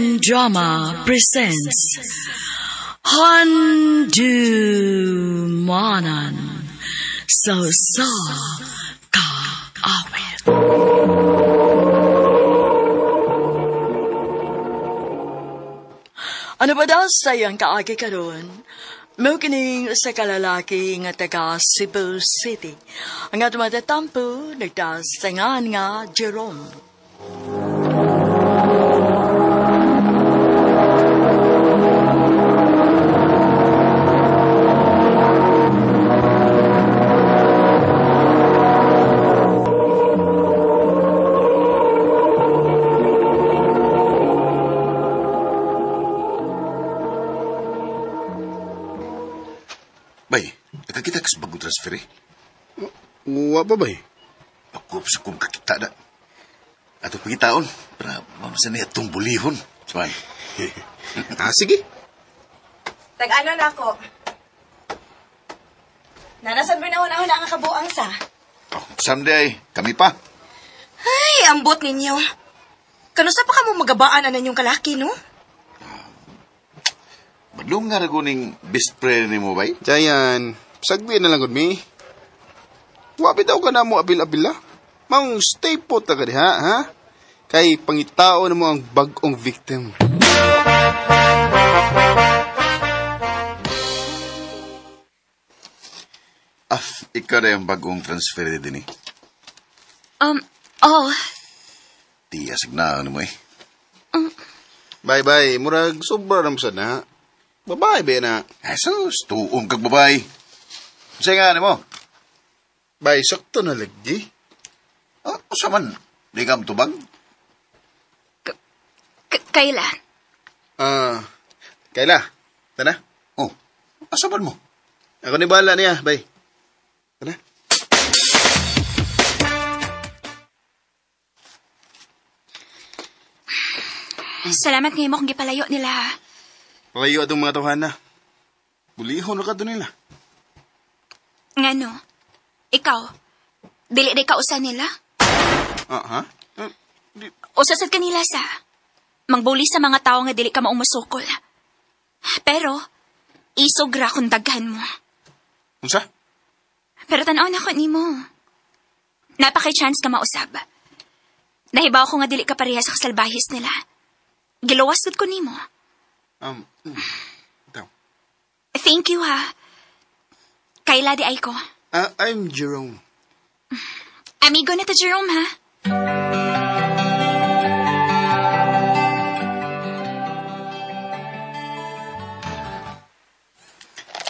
RMN Drama presents Handumanan sa Usa Ka Awit. Ano ba daw sa iyang kaagi karon? Mao kining usa ka lalaki nga taga Cebu City. Ang atong matatampo nagtasangan nga Jerome. Bay, nakakita ka sa bagong transfer eh. Wa pa bay? Ako sa kong kakita na. Ato pangitaon, para mamasa niya itong bulihon. Sabay. Ah, sige. Tag-ano na ako. Nanasan ba na una-una ang kabuang sa? Oh, someday, kami pa. Ay, ambot ninyo. Kanusa pa ka mo magabaan ang inyong kalaki, no? Madlong nga raguning best friend ni mo, bay? Jayan, sagdi na lang gud mi. Wa bitaw ka na mo abil-abil la. Maong stay put ka diha, ha? Kay pangitao na mo ang bag-ong victim. Ah, ikaw na yung bagong transfer din eh. Oh. Di asig na ano mo eh. Bye-bye, murag sobra na mo sad na. Babae ba na? Ay, sus, tuong kag babae. Sa'yo nga, ano mo? Bay, sakto na lagi. Ah, usa man, di ka matubag? Kayla. Ah, Kayla, tana? Oh, asa man mo? Ako ni bala niya, bay. Tana? Salamat ngayon mo kung gipalayo nila, ha? Palayo atong mga tawhana. Bulihon na ka doon nila. Ngano? Ikaw, dili di ka usa nila? Ah, ha? Di... Usa sad kanila sa mangbuli sa mga tao nga dili ka maong musukol. Pero, isog ra kung daghan mo. Unsa? Pero tan-aw na ko nimo. Napakay chance ka mausab. Nahibaw ko nga dili ka pareha sa kasalbahis nila. Giluwas gud ko nimo. Daw. Thank you, ha. Kayla di ay ko. I'm Jerome. Amigo na to, Jerome, ha?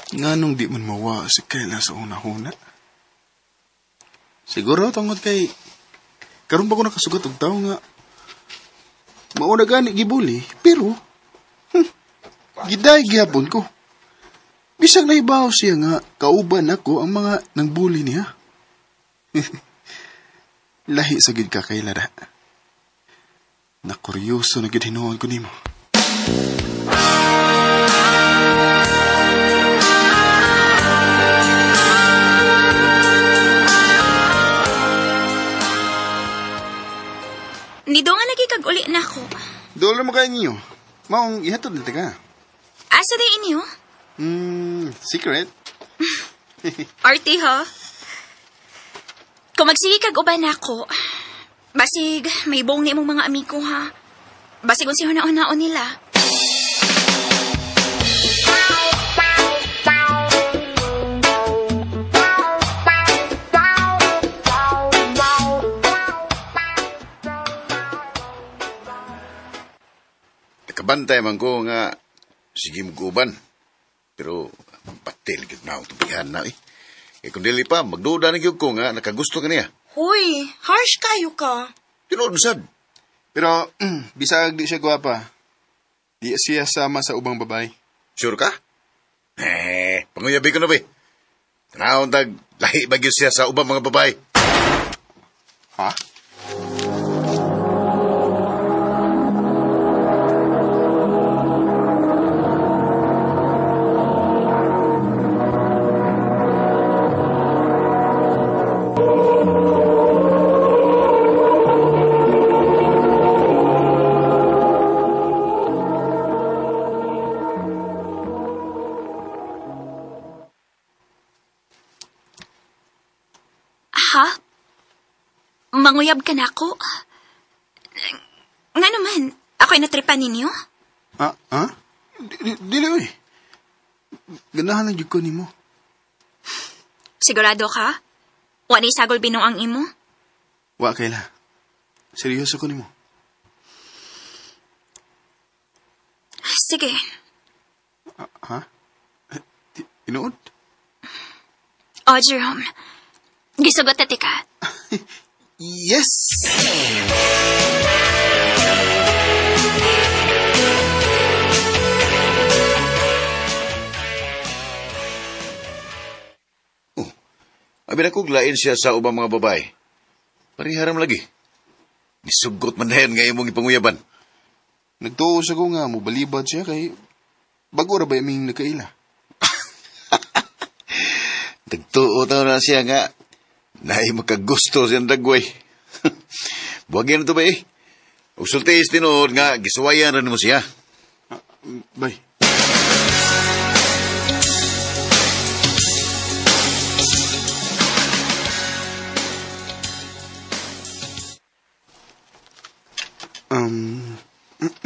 Nganong di man mawa si Kayla sa una-una? Siguro tungod kay karon pa ko nakasugat og tawo nga mauna gani gibuli, pero giday gihapon ko. Bisag nahibaw siya nga kauban ako ang mga nangbuli niya. Lahi sa gid ka kay Lara. Nakuryoso na gid hinuon ko nimo. Nido nga lagi kag uli na ako. Doon mo kayo ninyo. Maong ihatod na ka. Asa di inyo? Secret. Arty, ha? Kung magsige kag uban ako, basig may buong ni imong mga amigo, ha? Basig unsi huna-hunaon nila. Nakabantay man ko nga sige mo guban. Pero patil gid na akong tubihan na eh. Eh kung dili pa, magduda na gyud ko nga nakagusto ka niya. Huy, harsh kayo ka. Tinuod sad. Pero bisag di siya gwapa. Di siya sama sa ubang babae. Sure ka? Eh, panguyabi ko na ba eh. Tanawon tag, lahi ba gyud siya sa ubang mga babae? Ha? Gipanguyab ka na ako. Nga naman, ako'y natripan ninyo? Ah, ha? Dili, oy. Ganahan lang jud ko nimo. Sigurado ka? Wa na isagol binuang ang imo? Wa, Kayla. Seryoso ko nimo. Sige. Ha? Tinuod? Oh, Jerome. Gisugot na tika. Yes! Oh, abi na kong lain siya sa ubang mga babae. Pariharam lagi. Nisugot man dayon nga imong ipanguyaban. Nagtuo sa ko nga, mubalibad siya kay bago ra ba aming nagkaila? Nagtuo taon na siya nga naay makagusto siyang dagway. Buwagin na to ba eh? Ug sulti tinuod nga gisuwayan ra nimo siya. Bay.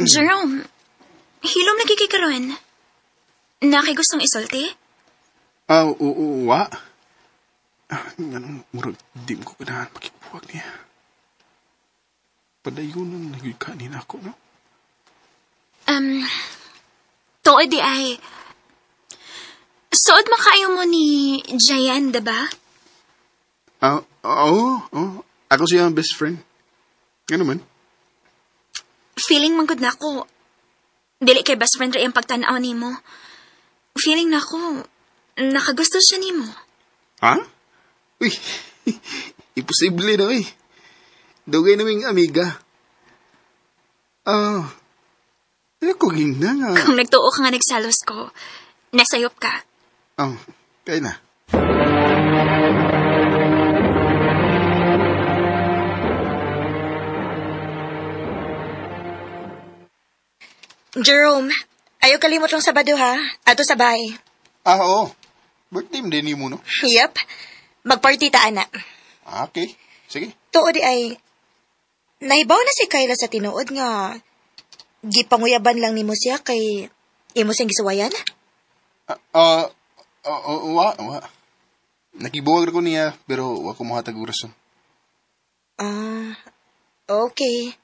Jerome, hilom lagi kay karon. Nakay gustong isulti? Ah, oo, wa. Anong murag di mo ko ganahan makibuwag niya. Padayon nang nagikanin ako, no? Tuod di ay, suod makaayo mo ni Jayan, diba? Ah, oo, oo. Ako siya ang best friend. Ano man? Feeling man gud na ako. Dili kay best friend ra iyang pagtan-aw nimo. Feeling na ako, nakagusto siya nimo. Ha? Uy, imposible na, uy. Dugay naming amiga. Ah, ano ko gingna nga? Kung nagtuo ka nga nagsalos ko, nasayop ka. Oh, kaya na. Jerome, ayaw kalimot lang Sabado ha. Ato sa bahay. Ah, oo. Birthday mo din mo, no? Yep. Magparty ta, ana. Ah, okay. Sige. Tuod di ay, nahibaw na si Kayla sa tinuod nga gipanguyaban lang nimo siya kay imo siyang gisuwayan? Wa, wa. Nakibuwag ko niya, pero wa ko mohatag og rason. Ah, okay.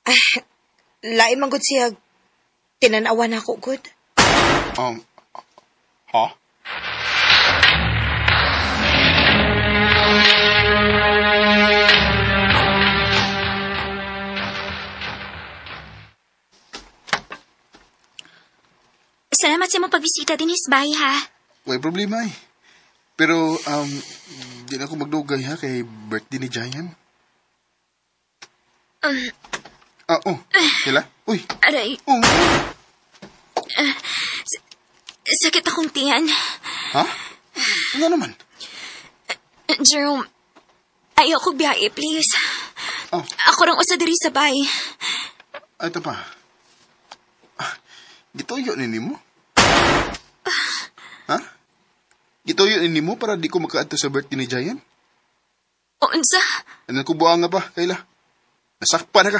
Ah, lain man gud siya tinan-awan ako gud. Ha? Salamat sa imong pagbisita dinis, bye ha. Way problema eh. Pero, di na ako magdugay ha, kay birthday ni Giant. Oh. Kila? Uy. Aray. Oh. Sakit akong tiyan. Ha? Ano naman? Jerome, ayoko biyahe, please. Oh. Ako rang usa diri sa bay. Ay, ito pa. Gituyo ni nimo? Ha? Gituyo ni nimo para di ko makaadto sa birthday ni Giant? Unsa? Anong kubuang nga ba, Kayla? Nasakpa na ka.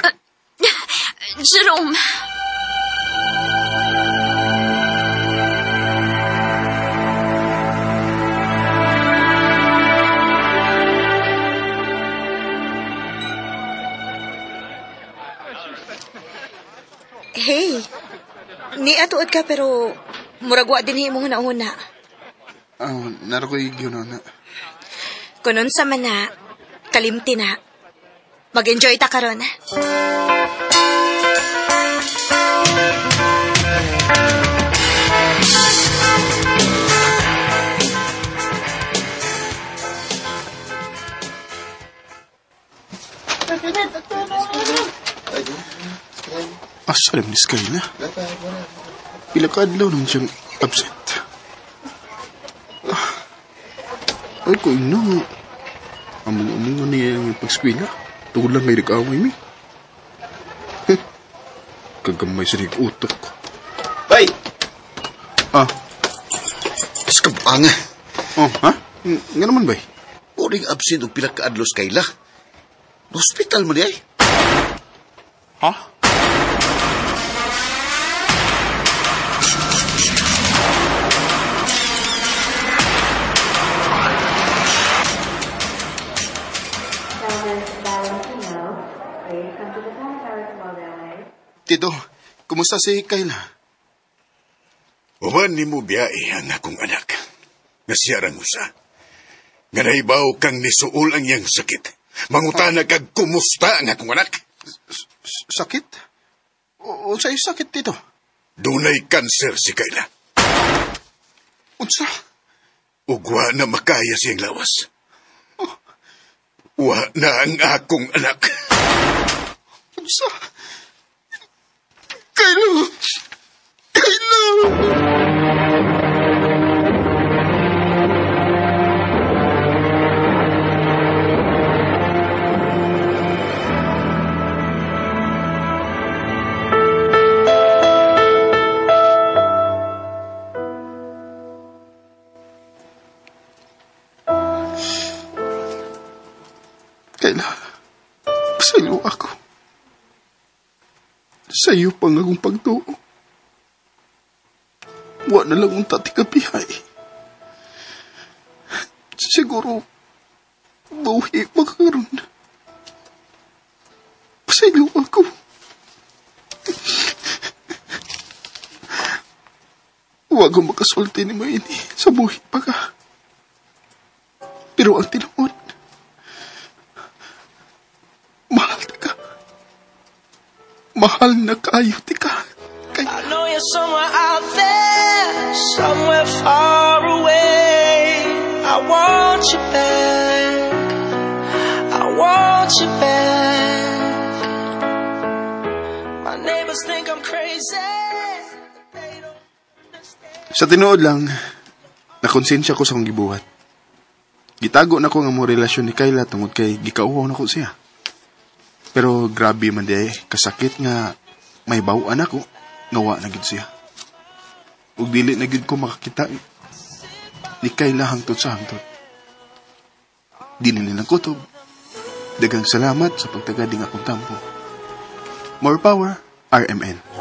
Jerome! Hey, niatuod ka pero murag wa din imong huna-huna. Naro ko'y gihuna-huna. Kunon sa man na, kalimti na. Mag-enjoy ta karon. Asa rin ni Skyla? Pila ka adlaw naman siyang absent. Ay ko ina nga. Among-among nga niya ang pag-eskwela. Tugod lang may nag-away mi. Heh. Kagamay sa rin utok. Bay! Ah. Iskabanga. Oh, ha? Nga naman, bay? Uring absent og pila ka adlaw Skyla. Hospital mo di ay. Ha? Tito, kumusta si Kayla? Uman ni mo biyae ang akong anak. Nga siya rang usa. Nga nahibaw kang nisuol ang iyang sakit. Mangutana kag kumusta ang akong anak. Sakit? Unsa yung sakit, Tito? Dunay kanser si Kayla. Unsa? Ugwa na makaya siyang lawas. Oh. Wa na ang akong anak. Unsa? Kayla! Kayla! Kayla, pasaylo ako. Sa iyo pang akong pagtuo. Wa na lang unta ti kabihay. Siguro, buhi makaroon. Pasaylo ako. Wa ko makasulti ni mo ini sa buhi pa ka. Pero ang tinuod, mahal ka. Mahal na kayo, tika. I know you're somewhere out there, somewhere far away. I want you back. I want you back. My neighbors think I'm crazy. They don't understand. Sa tinuod lang, nakonsensya ko sa akong gibuhat. Gitago na ko nga mo relasyon ni Kayla tungod kay gikauhaw na ko siya. Pero grabe man di kasakit nga may bawaan ako, ngawa na gid siya. Ug dili na gid ko makakita ni Kayla hangtod sa hangtod. Dili nilang kutob. Daghang salamat sa pagtagad ng akong tampo. More power, RMN.